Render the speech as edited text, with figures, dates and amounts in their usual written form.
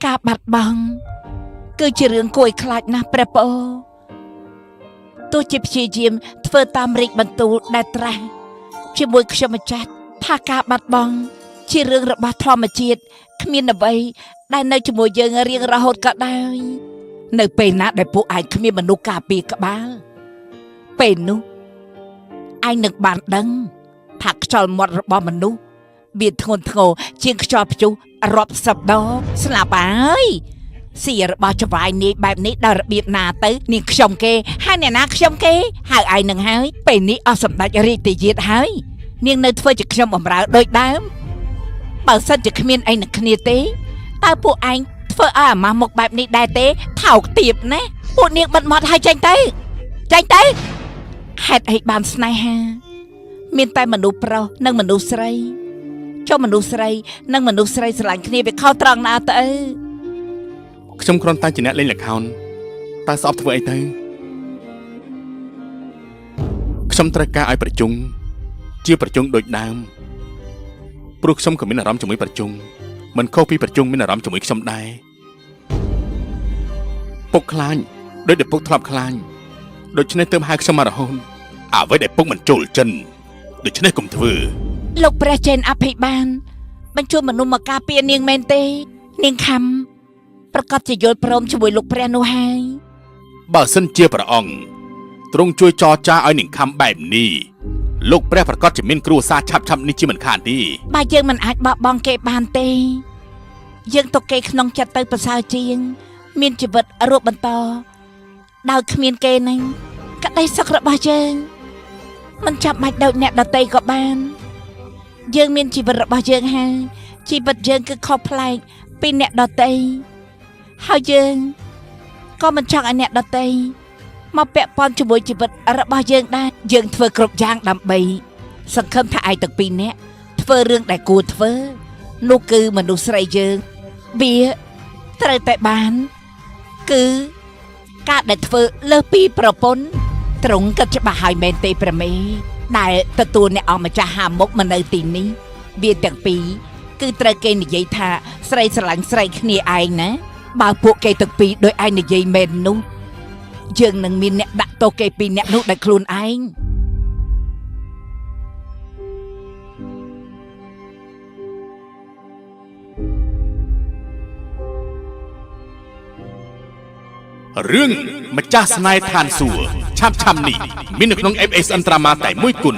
ការបាត់បង់គឺជារឿងគួរឲ្យខ្លាចណាស់ព្រះប្អូនទោះជាព្យាយាមធ្វើតាមរាជបន្ទូលដែលត្រាស់ជាមួយខ្ញុំម្ចាស់ថាការបាត់បង់ជារឿងរបស់ធម្មជាតិគ្មានអ្វីដែលនៅជាមួយយើងរៀងរហូតក៏ដោយនៅពេលណាដែលពួកឯងគ្មានមនុស្សការពារក្បាលពេលនោះឯងនឹងបានដឹងថាខ្យល់មាត់របស់មនុស្សវាធ្ងន់ធ្ងរជាងខ្យល់ព្យុះរាប់សិបដងស្លាប់ហើយ ស៊ីរបស់ចវាយនាយបែបនេះដល់របៀបណាទៅនាងខ្ញុំគេហើយអ្នកណាខ្ញុំគេហៅឯងនឹងហើយពេលនេះអស់សម្ដេចរាជទាយាទហើយនាងនៅធ្វើជាខ្ញុំបំរើដូចដើមបើសិនជាគ្មានអីនឹងគ្នាទេតើពួកឯងធ្វើឲ្យអាម៉ាស់មុខបែបនេះដែរទេថោកទាបណាស់ពួកនាងបិទមាត់ឲ្យចេញទៅចេញទៅហេតុអីបានស្នេហាមានតែមនុស្សប្រុសនិងមនុស្សស្រីចុះមនុស្សស្រីនិងមនុស្សស្រីស្រឡាញ់គ្នាវាខុសត្រង់ណាទៅ ខ្ញុំគ្រាន់តែជាអ្នកលេងល្ខោនតើស្អប់ធ្វើអីទៅខ្ញុំត្រូវការឲ្យប្រជុំជាប្រជុំដូចដើមព្រោះខ្ញុំក៏មានអារម្មណ៍ជាមួយប្រជុំមិនខុសពីប្រជុំមានអារម្មណ៍ជាមួយខ្ញុំដែរពុកខ្លាញ់ដូចដែលពុកធ្លាប់ខ្លាញ់ដូច្នេះទើបហៅខ្ញុំមករហូតអ្វីដែលពុកមិនចូលចិនដូច្នេះកុំធ្វើ លោកព្រះចេនអភិបាលបញ្ជូនមនុស្សមកការពារនាងមែនទេ នាងខំប្រកាសជាយល់ព្រមជាមួយលោកព្រះនោះហើយ បើសិនជាព្រះអង្គទ្រង់ជួយចរចាឲ្យនាងខំបែបនេះលោកព្រះប្រកាសជាមានគ្រួសារឆាប់ឆាប់ៗនេះជាមិនខានទេ បើយើងមិនអាចបោះបង់គេបានទេ យើងទុកគេក្នុងចិត្តទៅប្រសើរជាង មានជីវិតរស់បន្តដោយគ្មានគេនឹងក្តីសុខរបស់យើងមិនចាំបាច់ដូចអ្នកដទៃក៏បាន យើងមានជីវិតរបស់យើងហើយជីវិតយើងគឺខុសប្លែកពីអ្នកដទៃហើយយើងក៏មិនចង់ឲ្យអ្នកដទៃមកពាក់ព័ន្ធជាមួយជីវិតរបស់យើងដែរយើងធ្វើគ្រប់យ៉ាងដើម្បី សង្ឃឹមថាឯងទាំងពីរនាក់ធ្វើរឿងដែលគួរធ្វើនោះគឺមនុស្សស្រីយើងវាត្រូវតែបាន គឺការដែលធ្វើលើសពីប្រពន្ធត្រង់គិតច្បាស់ហើយមែនទេព្រះមេដែលទទួលអ្នកអង្គម្ចាស់ហាមុខមកនៅទីនេះវាទាំងពីរគឺត្រូវគេនិយាយថាស្រីស្រឡាញ់ស្រីគ្នាឯងណាបើពួកគេទាំងពីរដោយឯងនិយាយមែននោះយើងនឹងមានអ្នកដាក់ទោសគេពីរអ្នកនោះដោយខ្លួនឯង រឿងម្ចាស់ស្នេហ៍ឋានសួគ៌ឆាប់ឆាប់នេះមាននៅក្នុង FSN Drama តែមួយគុណ